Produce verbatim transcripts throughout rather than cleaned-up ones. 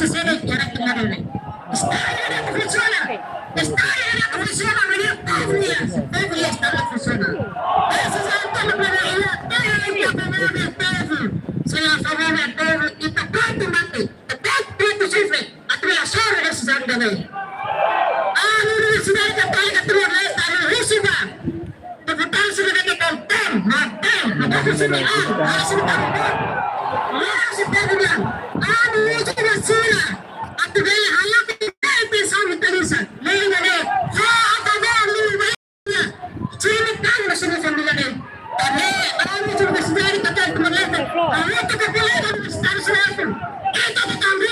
Estadu iha rai-laran. Estadu iha rai-laran funciona. Estadu iha rai-laran funciona, maibé povu iha, povu iha Estadu funciona. Ese Estadu iha rai-laran, povu iha, povu iha, povu. Se la favor povu, ita prontu mate, ita prontu sofre, atu la sofre ese Estadu iha rai-laran. A Universidade Católica Timor-Leste, a Universidade Deputadu sira ne'ebé konten, maten, maten sira, ah, ah, sira konten. Ah, sira konten. Ah, no uso da sira. Atu bele halo ke pensaun ne'e, lei ne'e. Ha, atu bele, sira ne'e kan, sira família ne'e. Tanba, ah, no uso da sira, ita kan, como le, ah, ita kan, como le, ita kan, ita kan, ita kan,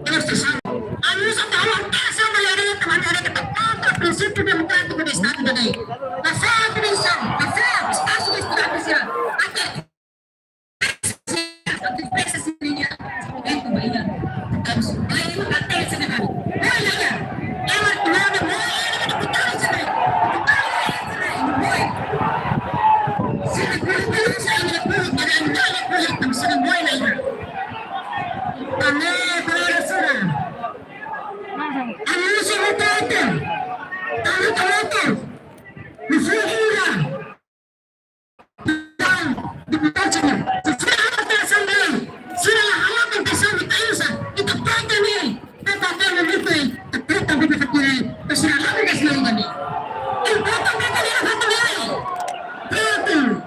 Ami só tau atensaun ba lei, teman-teman, ke tanba prinsípiu demokrátiku de Estadu de Direitu. Nafatin, nafatin, espasu de estudante sira. Até atu presa sira-nia direitu ba iha. Entaun, ba iha, até sira-nia. Olha, ema nada, olha, deputadu sira. Deputadu sira, moe. Sira, deputadu sira, deputadu sira, deputadu sira, moe, olha. Tanba, para sira. Ami husu ba ita-nia tama-tama, no futura, dan deputadu sira, se sira halo atensaun ba lei, sira la halo atensaun ba ita-nia, ita prontu ne'e, ita prontu ne'e, ita prontu ne'e, ita prontu ne'e, ita sira la bisa lei ne'e. Ita prontu ne'e, ita prontu ne'e. Prontu.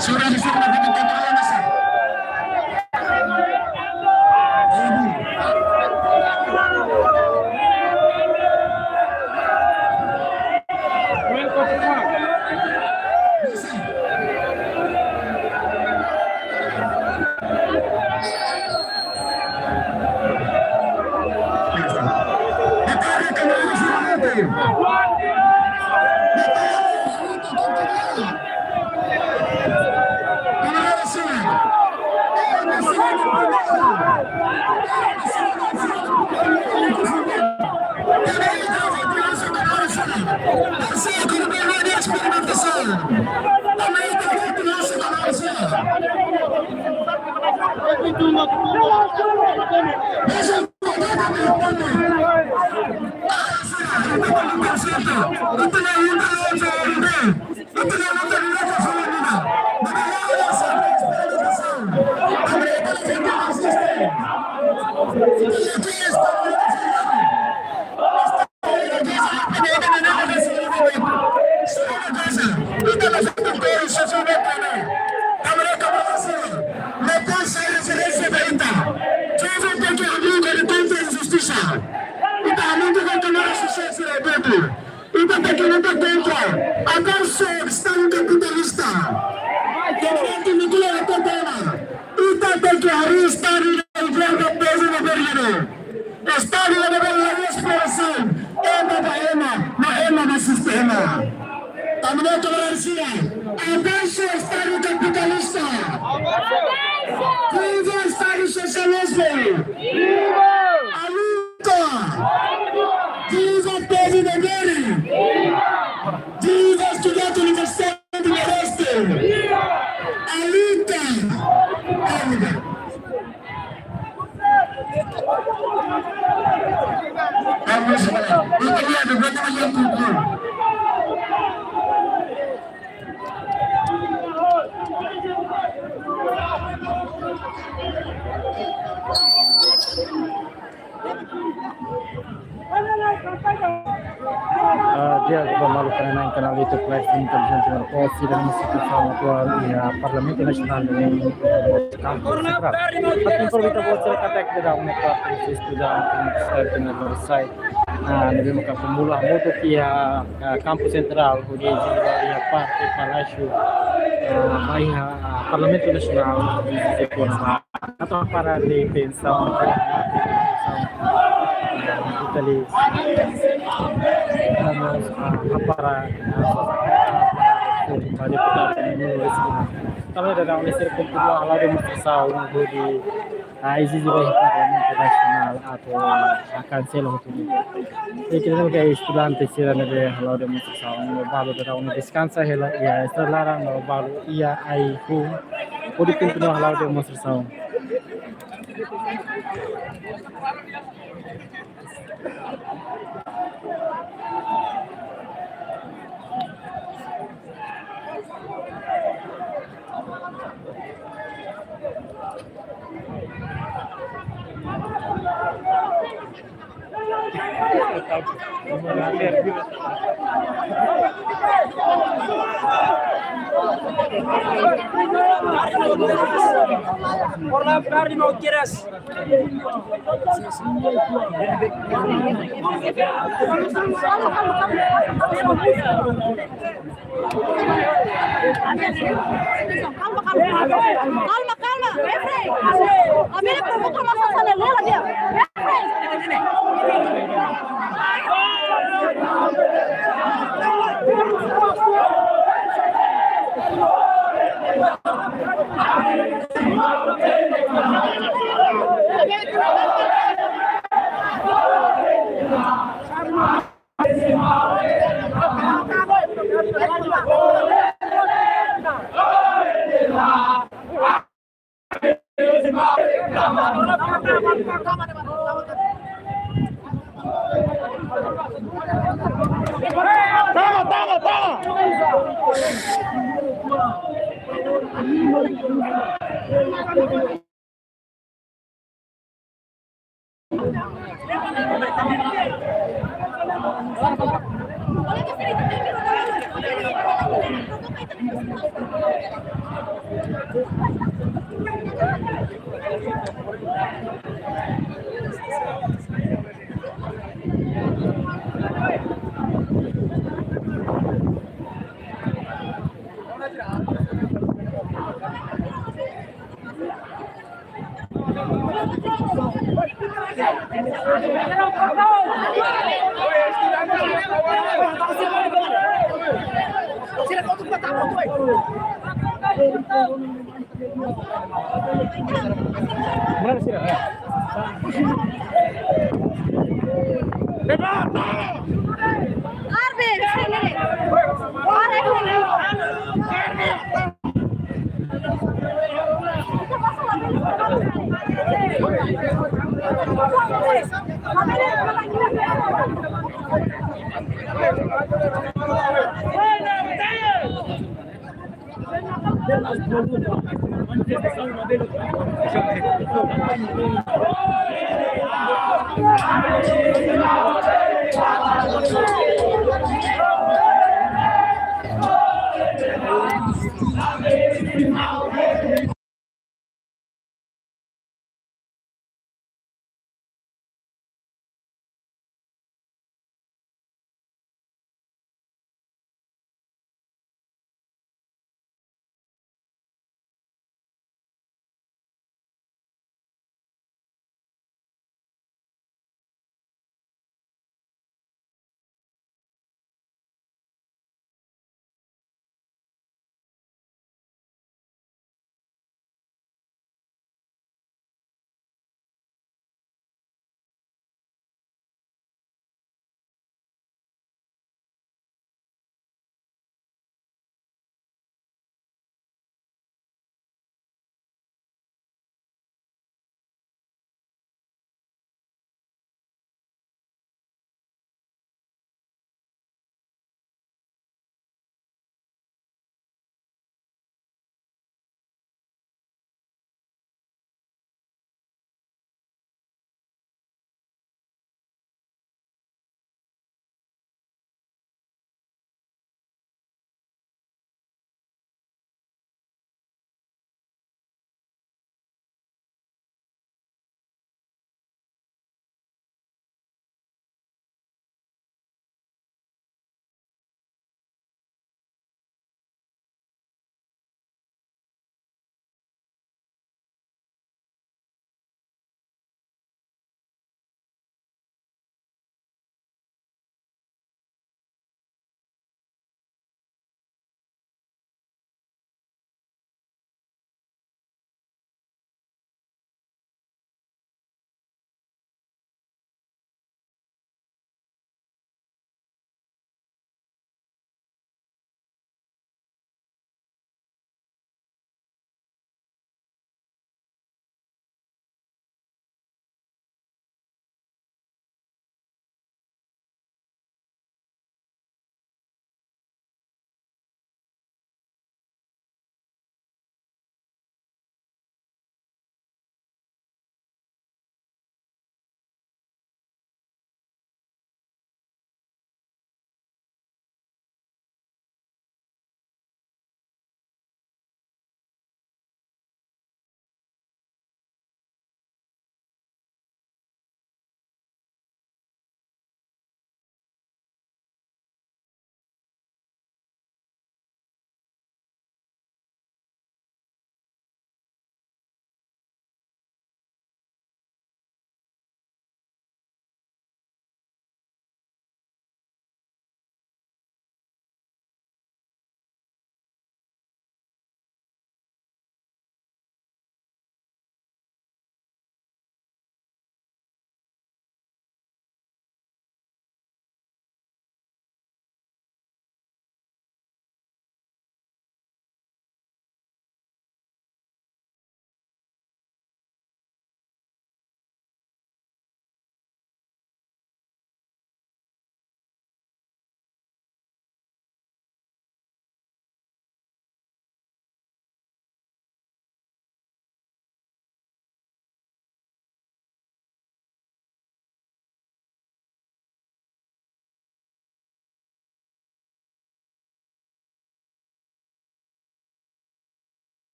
Sudah di sini, nanti kita jalan, Mas. Ita tenke luta kontra avansu Estadu kapitalista. Ita tenke luta kontra. Ita tenke harii Estadu ida igual ba pezu no bergiro. Estadu ida ne'ebé la esplorasaun. Ema ba ema, no ema ba sistema. Ami-nia toleránsia. Avansu Estadu kapitalista. Viva Estadu sosializmu. Aluta. Viva povu Maubere. Viva estudante Universidade do Nordeste. Aluta. Aluta. Vamos lá. Muito obrigado. Vamos lá, Cucu. Ah, di'ak ba maluk sira iha kanál YouTube Live Stream Televizaun Timor Post, sira-nia situasaun atuál iha Parlamentu Nasionál ne'e, eh, Kampu Sentrál. Atu informa ita-boot sira katak daudaun ne'e parte estudante universitáriu ne'ebé sai, ah, ne'ebé maka hamutuk iha, ah, Kampu Sentrál, hodi ezije ba iha parte Palásiu, ah, ba iha, ah, Parlamentu Nasionál, ezije kona-ba atu hapara detensaun, ita li, ah, hapara, ah, ba deputadu, no, no, no. Tanba daudaun ne'e sira kontinua hala'o demonstrasaun hodi, ah, ezije ba iha Parlamentu Nasionál atu, ah, kansela hotu. Iha ne'e maka estudante sira ne'ebé hala'o demonstrasaun, no balu daudaun ne'e deskansa hela iha estrada laran, no balu iha ai-hun hodi kontinua hala'o demonstrasaun. Por la parte no quieras. Calma, calma, calma. Calma, calma. Refrei. A mira provoca más a Salela, tío. Refrei. Tama, tama, tama.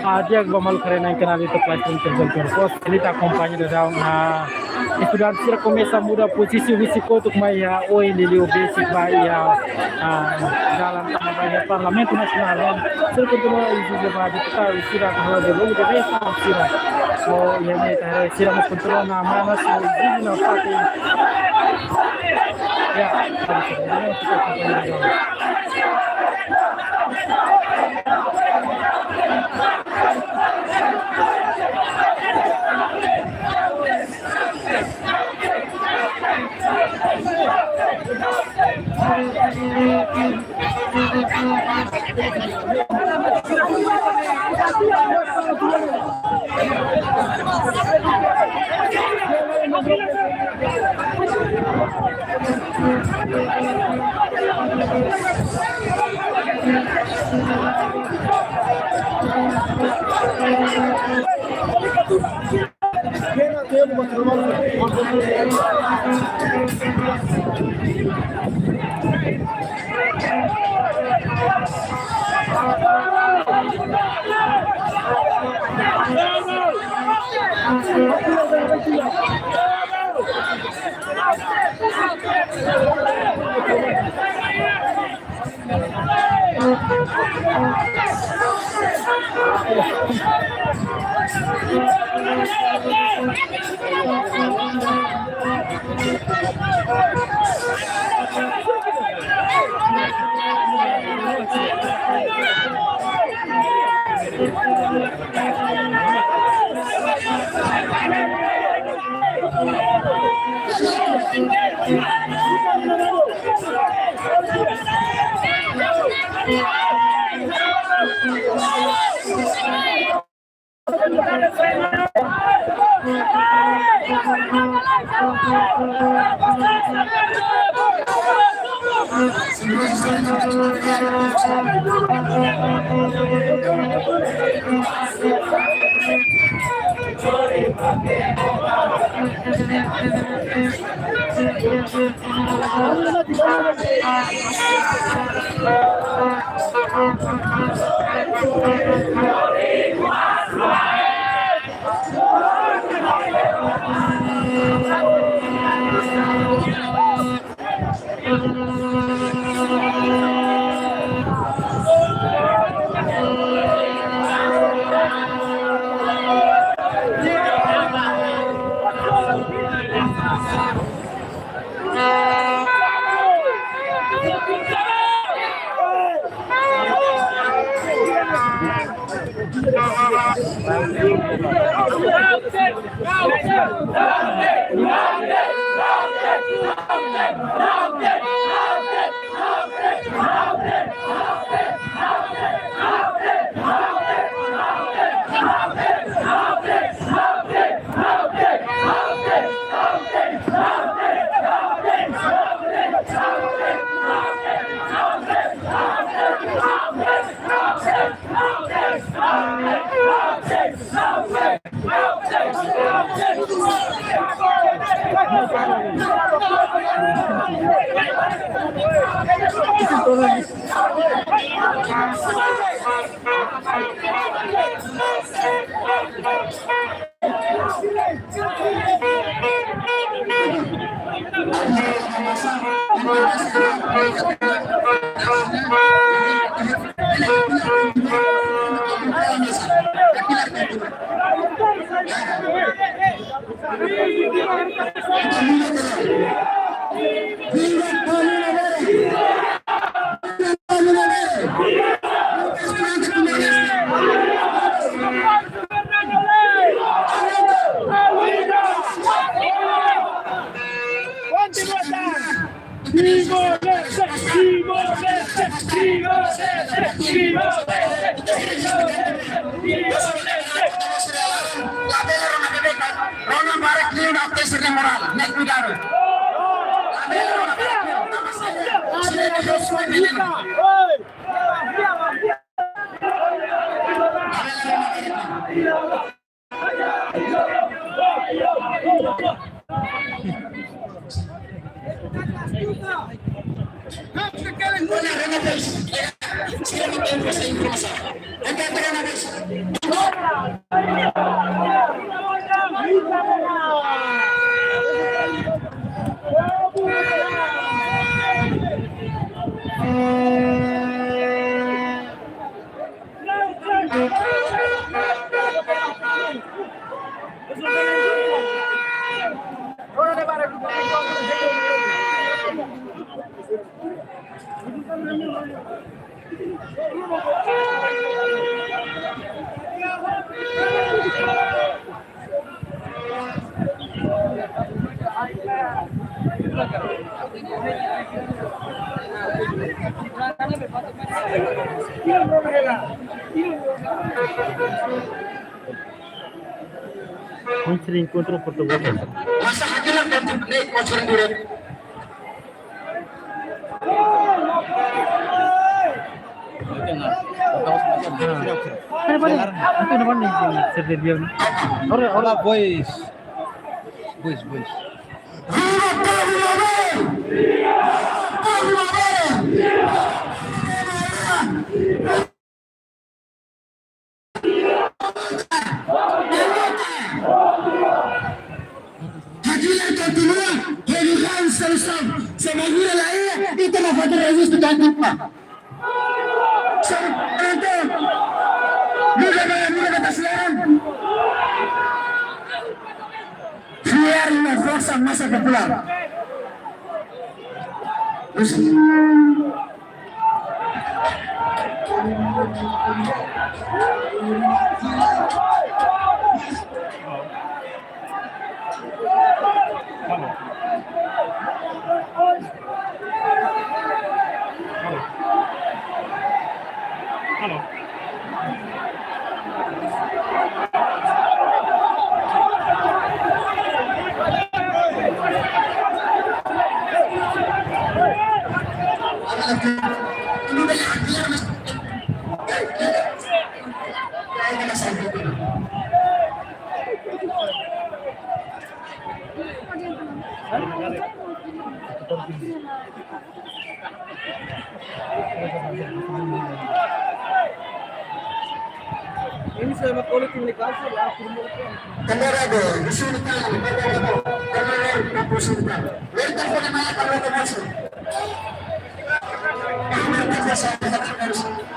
Ah, di'ak ba maluk haree-na'in kanál YouTube live stream Televizão Timor Post. Ita akompaña daudaun, ah, estudante sira komesa muda pozisaun husi kotuk mai iha oin, liuliu besik ba iha, ah, dalan tama ba iha Parlamentu Nasionál. Sira kontinua ezije ba deputadu sira halo de longo de vez sira. Oh, iha ne'e ita haree sira mós kontinua namana sira ezije nafatin. Ya, Rona barak liu na ates de moral, ne'e kuidadu. Silakan, terima kasih informasi. Oke, terima kasih. Onde se encontra o porta-voz? Masa hakilan dan naik motor dulu. Pare, pare. Atu na pare ni, ni, ser de dia ni. Ora, ora. Boys. Boys, boys. Viva Povo Madeira! Povo Madeira! Hakilan kontinua, hakilan solusaun. Se maneira la iha, ita la fazer rejistu kan tupa. Solusaun, liga ba, liga ba ta silaran. Fiar na forsa masa populár. Ini sama kulit ini kasar ya. Kamera do, di sini kan, kamera do, kamera do, di sini kan. Lihat kan bagaimana kalau ada masuk. Kamera do, di sini kan.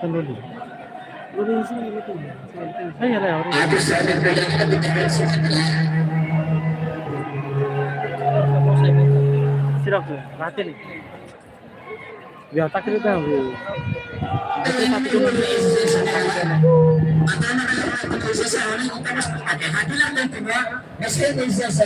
Luli. Luli sini, luli. Hai, ada orang. Sira tu, rate ni. Ya, tak kira dah, bro.